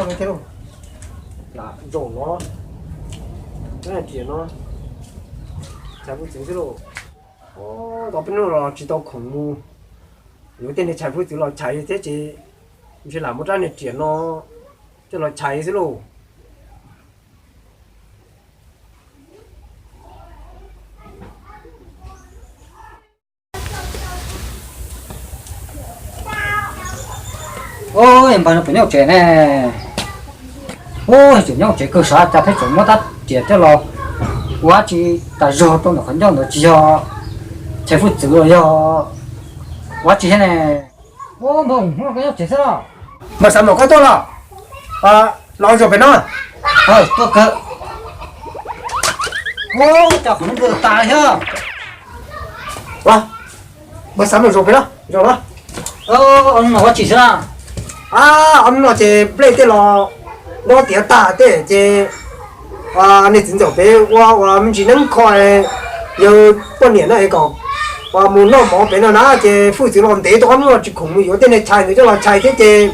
Lam zaum no, riam no, tshais hwj txwv xwb lauj. Tau peb hnub los tsis tau khoom mus yuav tej niag tshais hwj txwv los tshais thiab ces ntshe lam muab rab niag riam no coj los tshais xwb lauj. Ub, npawg no puas nyob tsev ne? Ub, tseem nyob tsev kawg sav, cas peb tseem muab rab riam coj los ua dab tsi tas zog rau ntawm qhov ncauj ntawd, tsis yog tshais hwj txwv los yog ua dab tsi thiab ne? Ub, npawg, hnub no koj nyob tsev xwb los? Npawg Xaiv Maum, koj tuaj los? Los zaum pem no. Tuaj kawg. Ub, cas qhov no npawg tas thiab. Npawg Xaiv Maum, zaum pem no, zaum no. Hnub no ua dab tsi xwb na? Ob hnub no ces nplej tej los nyob tiav tag tej ces niag txiv ntxawm pem ua ua me ntsis neeb kho, yawg poj niam no es kom mus noj mov pem no na ces hwj txwv los ntev tau ob hnub no tsis khoom mus yuav tej niag tshais ntawd coj los tshais thiab ces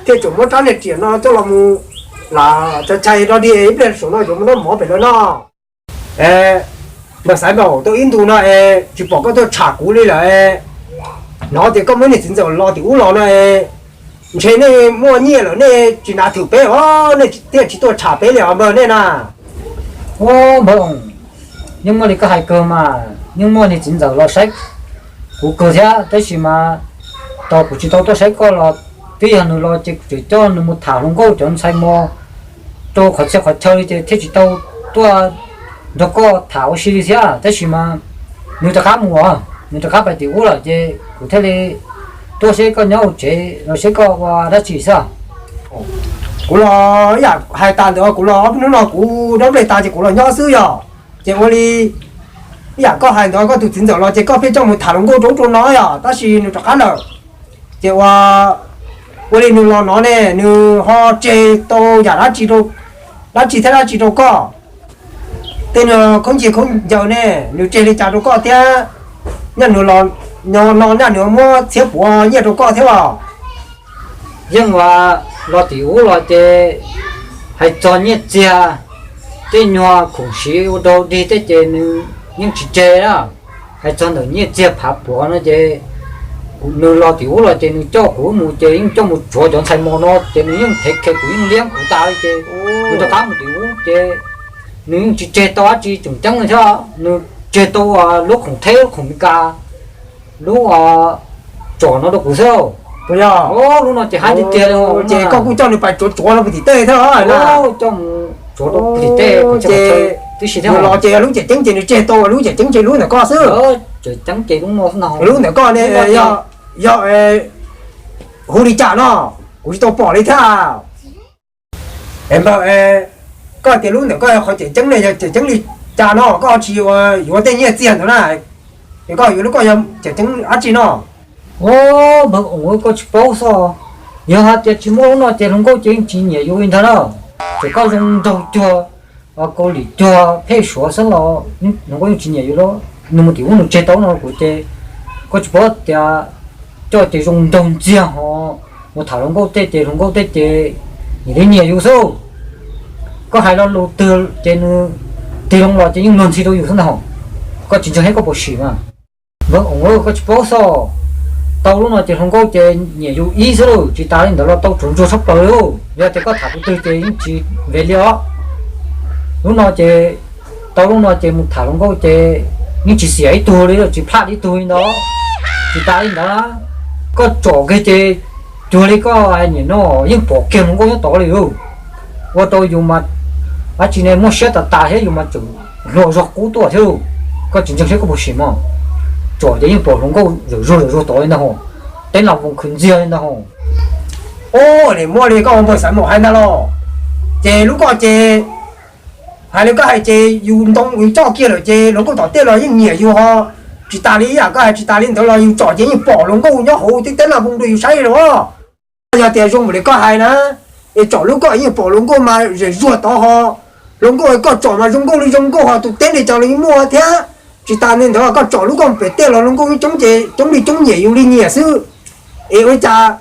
thiaj tseem muab rab niag riam no coj los mus lam tshais tshais rau dig ib pliag saum no yuav mus noj mov pem lawm no. Npawg Xaiv Maum, tau ib ntus no es tsis pom koj tuaj tsham kuv li lawm. Hnov tias koj muab niag txiv ntxawm los tim ub los no es ntshe nej muaj nyiaj lawm nej tsis hnav thwm peb os, nej thiaj tsis tuaj tsham peb li os npawg nej na. Ub, npawg, yeej muaj li koj hais kawg mas, yeej muaj niag txiv ntxawm los saib kuv kawg thiab, tab sis mas tos kuv tsis tau tuaj saib koj los twb yog nws los ces kuv tseem coj nws mus tham hluas nkauj cov ntxhais mos rau qhov txhia qhov chaw li ces thiaj tsis tau tuaj nrog koj tham ua si li thiab, tab sis mas nws rov qab mus os, nws rov qab pais tim ub lawm ces kuv thiaj li tuaj seb koj nyob hauv tsev los seb koj ua dab tsi xwb. Kuv los ib yam hais tas ntawd, kuv los ob peb hnub no kuv dob nplej tas ces kuv los nyob xwb yog. Ces ua li ib yam koj hais ntawd, koj tus txiv ntxawm los ces koj pheej coj mus tham hluas nkauj rau ub rau no yog, tab sis nws rov qab lawm. Ces ua, ua li nws los no ne, nws ho tseg tau yam dab tsi, dab tsi thiab dab tsi rau koj? Tej niag khaub ncaws khaub ncaws ne, nws tseg li cas rau koj thiab? Nyaj nws los no nyaj nws muab txhiab puav nyiaj rau koj thiab los? Yeej ua, los tim ub los ces hais txog nyiaj txiag, tej nyuag khoom siv ua rau dig tej ces nws yeej tsis tseg na. Hais txog ntawm nyiaj txiag phav puav no ces nws los tim ub los ces nws coj kuv mus ces yeej coj mus tsuav cov ntxhais mos no ces nws yeej thev khe kuv yeej liab kuv tas li ces kuv rov qab mus tim ub ces nws yeej tsis tseg tau dab tsi tseem ceeb li thiab. Nws tseg tau lub khoom theb, lub khoom Meskas, lub tsom no rau kuv xwb. Puas yog? Lub no ces haib tiag tiag li. Ces koj kuj coj nws pais tsuav tsuav rau puag tim tej thiab. Coj mus tsuav rau puag tim tej. Ces tib si thiab los ces lub tseem ceeb ces nws tseg tau lub tseem ceeb ces lub ntawm koj xwb. Tseem ceeb ces lub no xwb no. Lub ntawm koj ne, yog hu li cas no? Kuv tsis tau pom li thiab. Es npawg, koj tias lub ntawm koj yog qhov tseem ceeb ne, yog tseem ceeb li cas no koj tsis yuav tej nyiaj txiag ntawd na? Es koj yuav lub koj yog tseem ceeb dab tsi no? Ub, npawg, koj tsis paub xwb. Yog hais tias tsis muaj lub no ces hluas nkauj ces yeej tsis nyiam yus li ntag na. Txawm koj zoo nraug cuag Kaus Lim cuag Phej Suav xwb los hluas nkauj yeej tsis nyiam yus li. Nws mus tim ub nws tseg tau no kuv ces koj tsis paub tias coj ces zoo nraug ntxiag ho mus tham hluas nkauj tej ces hluas nkauj tej ces nyiam li nyiam yus xwb. Koj hais lo lus twg ces nws tig loo los ces yeej luag ntxhi rau yus xwb ntag. Koj tsis ntseeg thiab koj puas sim mas? Npawg, koj tsis paub xwb. Tau lub no ces hluas nkauj ces nyiam yus ib xwb lauj, tsis tas li ntawd los tau tsuav ntsuag tshaj plaws li. Yog tias koj tham tus twg ces yeej tsis nqis li os. Lub no ces, tau lub no ces mus tham hluas nkauj ces yeej tsis xiam ib tug li, tsis plaj ib tug li ntawd. Tsis tas li ntawd, koj tsom kiag ces cuag li koj hais nim no yeej pom kiag hluas nkauj nyob tod li lauj. Ua rau yus mas dab tsi ne muaj siab tas tas thiab yus mas tseem hluas zog qub tuaj thiab lauj. Koj tsis ntseeg saib koj puas sim mog. Tsom ces yeej pom hluas nkauj zawm zuag zawm zuag tod li ntag hos. Teb no voos khwv ntxiag li ntag hos. Ub, nim muaj li koj ua npawg Xaiv Maum hais ntag los? Ces lub koj ces hais li koj hais ces yus ntoo yus coj kiag lawm ces hluas nkauj tom tej los yeej nyiam yus ho. Tsis tas li ib yam koj hais tsis tas li ntawd los yus tsom ces yeej pom hluas nkauj nyob hauv teb teb no voos rau yus saib los. Yog tias zoo npaum li koj hais na, es tsom lub koj yeej pom hluas nkauj mas zem zuag tod ho. Hluas nkauj koj tsom mas zoo nkauj li zoo nkauj ho, tus teb li cas los yeej muaj thiab. Tsis tas li ntawd koj tsom lub koj pem tej los hluas nkauj coob ces coob li coob nyiam yus li nyiam xwb. Es ua cas,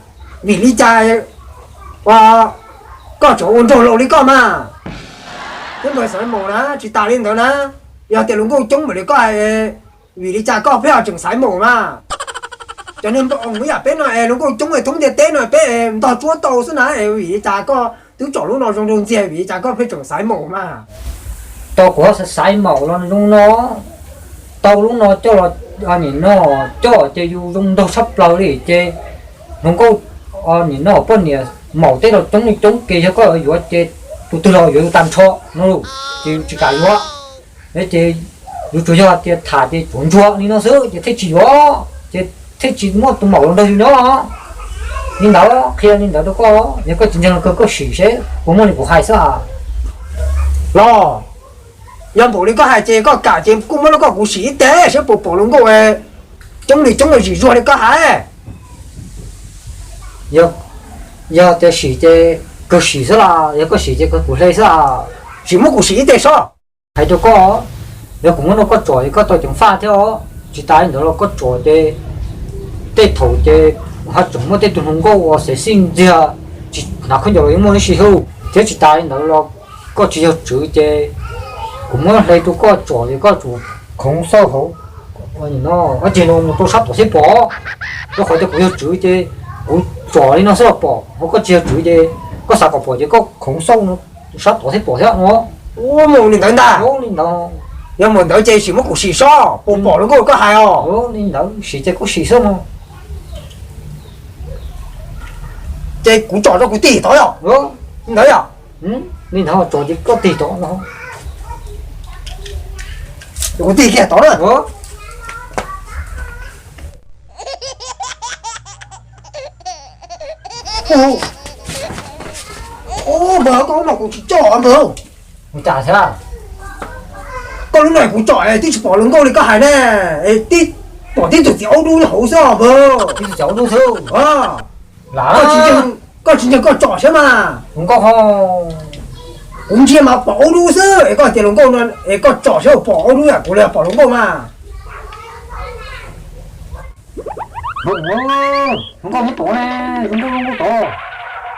vim li cas, ua, Koj tseem ua nraug laus li koj mas. Peb npawg xaiv maum na, tsis tas li ntawd na, yog tias luag nkauj coob npaum li koj hais, vim li cas koj pheej tseem xaiv maum mas? Cov niag npawg oo ib yam peb no es luag nkauj coob es thoob ntiaj teb no peb ntog tsuab tau xwb na, es vim li cas koj twb tsom lub no zoo nraug ntxiag, vim li cas koj pheej tseem xaiv maum mas? Tau kuv xaiv maum los zoo no, tau lub no coj los, nim no coj ces yus zoo nraug tshaj plaws li ces hluas nkauj, nim no poj niam maum tej los coob li coob ces yog koj yuav ces tus twg los yuav yus tag nrho no ces yus tsis kam yuav. Ces yus tsuas yog tias tham ces tsuav ntsuag li no xwb ces thiaj tsis yuav, ces thiaj tsis muaj tus maum los nrog yus nyob. Li ntawd qhia li ntawd rau koj, yog koj tsis ntseeg los kawg koj sim seb puas muaj li kuv hais xwb. Los, yog npaum li koj hais ces koj kam ces kuj muab rau koj kuv sim ib teg seb puas pom luag nkauj coob li coob zim zuag li koj hais. Yog tias sim ces kawg sim xwb las, yog koj sim ces kawg kuv hle xwb las. Sim muab kuv sim ib teg sob. Hais rau koj, yog kuv muab rau koj tsom es koj tau ceev faj thiab os. Tsis tas li ntawd los koj tsom ces tej thaum ces ho tseem muaj tej tug hluas nkauj uas xev xij ntxiag, tsis hnav khaub ncaws los yeej muaj ib si hwj. Thiab tsis tas li ntawd los koj tsis yog tswv ces kuv muab hle rau koj tsom ces koj tsum khoov xauj hauv, ob ceg no mus rau sab tom thiab pom. Rau qhov tias kuv yog tswv ces kuv tsom li no xwb los pom, ho koj tsis yog tswv ces koj xav kom pom ces koj khoov xauj sab tom thiab pom thiab no. Ua mus li ntawd ntag. Li ntawd. Yog mus ntawd ces sim muab kuv sim sob puas pom luag nkauj koj hais os. Li ntawd sim ces kuv sim xwb no. Ces kuv tsom rau kuv tig tod yom? Li ntawd yom? Li ntawd tsom ces koj tig tod no. Kuv tig kiag tod na. Npawg, koj lub no kuv tsis coj npawg. Ua cas thiab? Koj lub no kuv tsom twb tsis pom luag nkauj li koj hais ne, twb pom tib tug txiv aub dub nyob hauv xwb os npawg. Tib tug txiv aub dub xwb. Koj tsis ntseeg koj tsom saib mas. Luag nkauj ho. Kuv ntsia mas pom aub dub xwb es koj tias luag nkauj no es koj tsom saib pom aub dub yam kuv los yog pom luag nkauj mas. Luag nkauj nyob tod ne, luag nkauj nyob tod,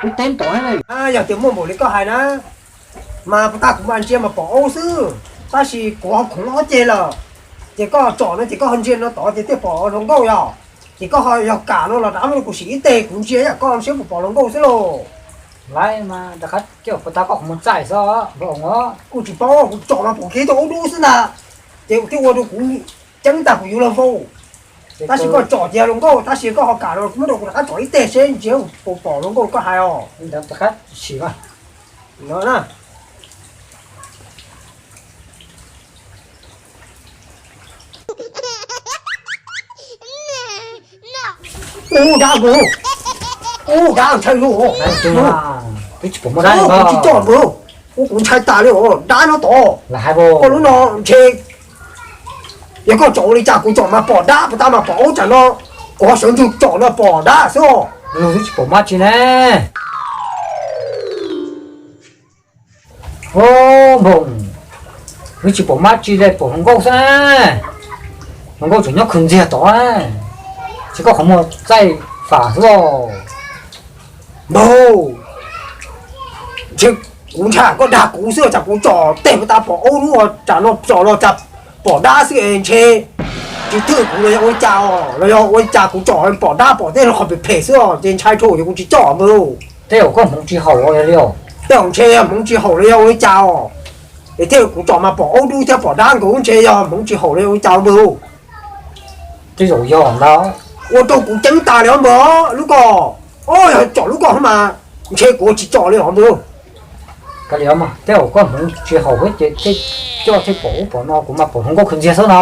lub teb tod ne. Yog tias muaj npaum li koj hais na, mas puag ta kuv mas ntsia mas pom aub xwb, tab sis kuv ho khoov ob ceg lawm. Ces koj tsom no ces koj ho ntsia no tod ces thiaj pom luag nkauj yog. Ces koj ho yog kam no los rov qab muab kuv sim ib teg kuv ntsia yam koj seb puas pom luag nkauj xwb lauj. Laiv mas rov qab coj puag ta koj qhov muag txaij xwb npawg os. Kuv tsis paub, kuv tsom mas pom kiag tau aub dub xwb ntag. Ces thiaj ua rau kuv ceeb tag kuv yuav luag vau. Tab sis koj tsom ces luag nkauj, tab sis koj ho kam no muab rau kuv rov qab tsom ib teg seb ntsia puas pom luag nkauj koj hais os. Rov qab sim mas. No na. Ub, dab npawg, ub, dab ntshai lauj. Twb tsis pom muaj dab, kuv tsis coj npawg, ub, kuv ntshai tas li os, dab nyob tod. Koj lub no ntshe yog koj tsom ua li cas kuv tsom mas pom dab, puag ta mas pom aub, tsam no kuv ho sawv ntsug tsom no pom dab xwb os. Twb tsis pom mab tsi ne. Ub, npawg, twb tsis pom mab tsi li, pom hluas nkauj xwb. Hluas nkauj tseem nyob khwv ntxiag tod, ces koj qhov muag txaij fam xwb os. Npawg, ntshe kuv ntshai koj dag kuv xwb, tsam kuv tsom teg puag ta pom aub dub, tsam no tsom los tsam pom dab xwb es ntshe tsis thwj kuv los yog ua li cas os, los yog ua li cas kuv tsom pom dab pom tej qhov phem phem xwb os, ces ntshai dhau ces kuv tsis coj npawg. Tej zaum koj hmoov tsis haum li os. Tej zaum ntshe yog hmoov tsis haum los yog ua li cas os, es thiaj kuv tsom mas pom aub dub thiab pom dab nkaus, ntshe yog hmoov tsis haum los yog ua li cas npawg. Tej zaum yog ntag. Ua rau kuv ceeb tas li os npawg, lub ko, o, yog tsom lub ko mas ntshe kuv tsis tsom li os npawg. Kav liam mas, tej zaum koj hmoov tsis haum thiab ces thiaj coj thiaj pom ub pom no, kuv mas pom hluas nkauj khwv ntxiag xwb no.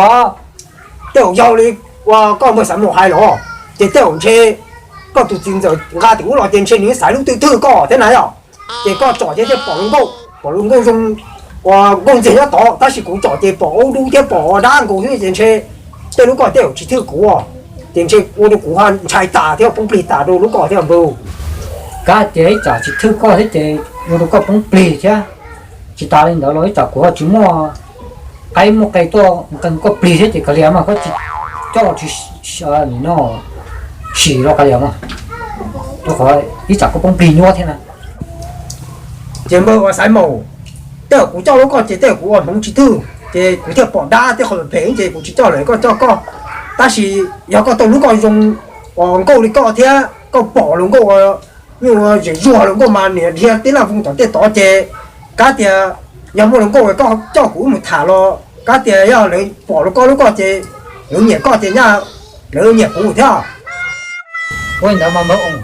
Tej zaum yog li uas koj npawg Xaiv Maum hais los, ces tej zaum ntshe koj tus txiv ntxawm nqa tim ub los ces ntshe nws xaiv lub twg thwj koj thiab na yom. Ces koj tsom ces thiaj pom hluas nkauj, pom hluas nkauj zoo uas nkauj ntxiag nyob tod, tab sis kuv tsom ces pom aub dub thiab pom dab nkaus xwb ces ntshe tej lub ko tej zaum tsis thwj kuv, ces ntshe ua rau kuv ho ntshai tas thiab poob plig tas rau lub ko thiab npawg. Kav tias ib tsam tsis thwj koj thiab ces ua rau koj poob plig thiab. Tsis tas li ntawd los ib tsam kuv ho tsis muaj qaib muaj qe tuaj nqee koj plig thiab ces kav liam mas koj tsis coj tsis, nim no sim los kav liam mas, rau qhov ib tsam koj poob plig nyuaj thiab na. Ces npawg uas Xaiv Maum, tej zaum kuv coj lub koj ces tej zaum kuv ua hmoov tsis twg ces kuv thiaj pom dab tej qhov phem ces kuv tsis coj lawm, koj coj koj. Tab sis yog koj tau lub koj zoo uas nkauj li koj thiab koj pom hluas nkauj uas nyuj zem zuag hluas nkauj mas niam dhia tib laj voos tom tej tod ces kav tias yog muaj hluas nkauj uas koj coj kuv wb mus tham los kav tias yog lawv pom lub koj lub koj ces lawv nyiam koj ces nyaj lawv nyiam kuv thiab. Ua li ntawd mas npawg,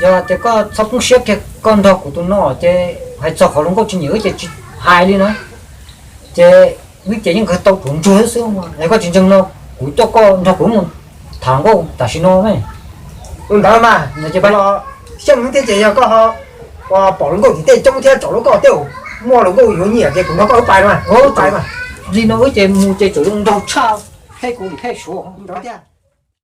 yog tias koj txhob poob siab kiag, koj nrog kuv tus no ces hais txog qhov hluas nkauj tsis nyiam wb ces tsis hais li na. Ces wb ces yeej kawg tau ruam ntsuag xwb, es koj tsis ntseeg no kuv coj koj nrog kuv mus tham hluas nkauj tam sim no ne. Ua ntawd mas, xyov thiab ces yog koj pom hluas nkauj tim tej coob thiab tsom lub koj tej zaum muaj hluas nkauj yuav nyiam ces kuv nrog koj wb pais mas. Pais mas. Li no wb ces mus ces txawm zoo nraug tshaj, pheej kuv pheej suav ntawd thiab.